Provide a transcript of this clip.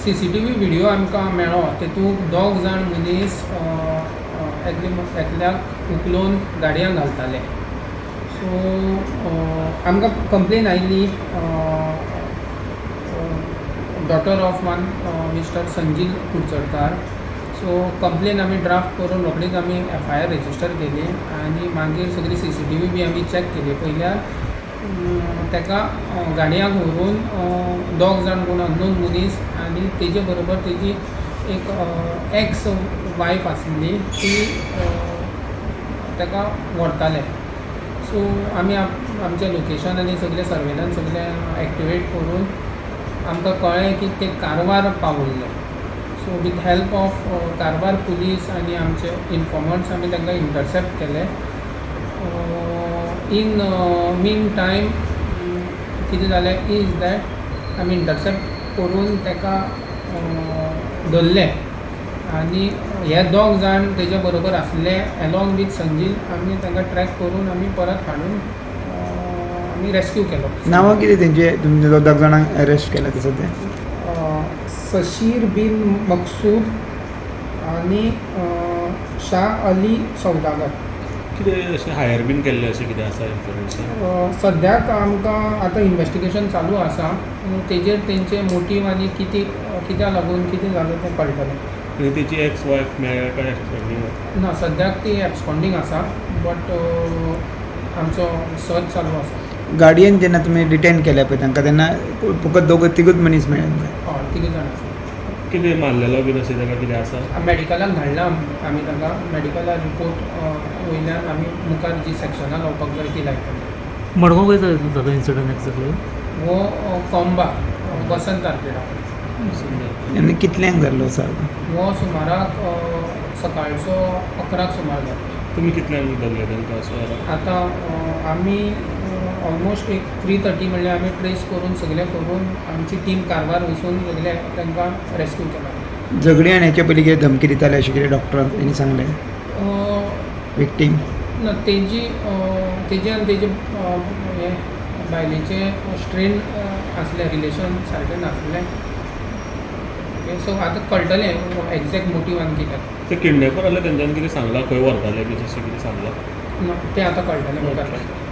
CCTV video आमकां मेळ्ळो. तेतूंत दोग जाण मनीस एकले एकल्याक उखलून गाडयेन घालताले. सो आमकां कंप्लेन आयिल्ली, daughter of one Mister Sanjeev Kudchadkar. So complain आमी ड्राफ्ट करून रोखडीच आमी एफआयआर रजिस्टर केली आनी मागीर सगळी सीसीटीव्ही बी आमी चॅक केली. पळयल्यार ताका गाडयांक व्हरून दोग जाण कोण अननोन मनीस आनी तेजे बरोबर तेजी एक एक्स वायफ आसली, ती ताका व्हरताले. सो आमी आमचें लोकेशन आनी सगळें सर्वेलन्स सगळें एक्टिवेट करून आमकां कळ्ळें की ते Karwar पावल्ले. So with help of Karwar police आनी आमचे इन्फॉर्मंट्स आमी तांकां इंटरसेप्ट केले. इन मीन टायम कितें जालें is that आमी इंटरसेप्ट करून ताका धरले आनी हे दोग जाण तेजे बरोबर आसले एलॉंग वीथ संजील. आमी तांकां ट्रॅक करून आमी परत हाडून आमी रेस्क्यू केलो. नांवां कितें तेंचे, तुमचे दोग जाणांक अरेस्ट केला ते सद्या? सशीर बीन मकसूद आनी शाह अली सौदागर. कितें अशें हायर बीन केल्लें, अशें कितें आसा इन्फॉर्मेशन? सद्याक आमकां आतां इन्वेस्टिगेशन चालू आसा. तेजेर तेंचे मोटीव आनी कितें, कित्याक लागून कितें जालें तें कळटलें. आनी तेची एक्स वायफ मेळ्ळ्या काय एब्सकॉन्डींग? ना, सद्याक ती एब्सकॉन्डींग आसा, बट आमचो सर्च चालू आसा. गाडयेन जेन्ना तुमी डिटेन केल्या पळय तांकां, तेन्ना फकत दोग तिगूच मनीस मेळ्ळे तुमकां? हय, तिगूय जाण आसा. कितें मारलेलो बीन अशें ताका कितें आसा? मेडिकलाक धाडला आमी ताका. मेडिकलाक रिपोर्ट वयल्यान आमी मुखार जी सेक्शनां लावपाक जाय ती लायतले. मडगांव खंय जाता इन्सिडंट एक्झॅक्टली? हो कोंबा, वसंत आर्केडा. आनी कितल्यांक जाल्लो सारको? हो सुमाराक सकाळचो 11क सुमार जाता. तुमी कितल्यांक धरले तांकां अशें? आतां आमी ऑलमोस्ट एक 3:30 म्हणल्यार आमी ट्रेस करून, सगळें करून, आमची टीम कारवार वचून सगळे तांकां रेस्क्यू केला. झगडी आनी हेच्या पयलीं कितें धमकी दिताले अशें कितें डॉक्टरान हेणी सांगलें विक्टीम? ना, तेजी आनी तेजे हे बायलेचें स्ट्रेन आसलें, रिलेशन सारकें नासलें. ओके, सो आतां कळटलें एग्जॅक्ट मोटीव आनी कितें. ते किडनॅपर आहले, तेंच्यांनी कितें सांगलां, खंय व्हरताले बी तशें कितें सांगलां? ना, तें आतां कळटलें मुखार.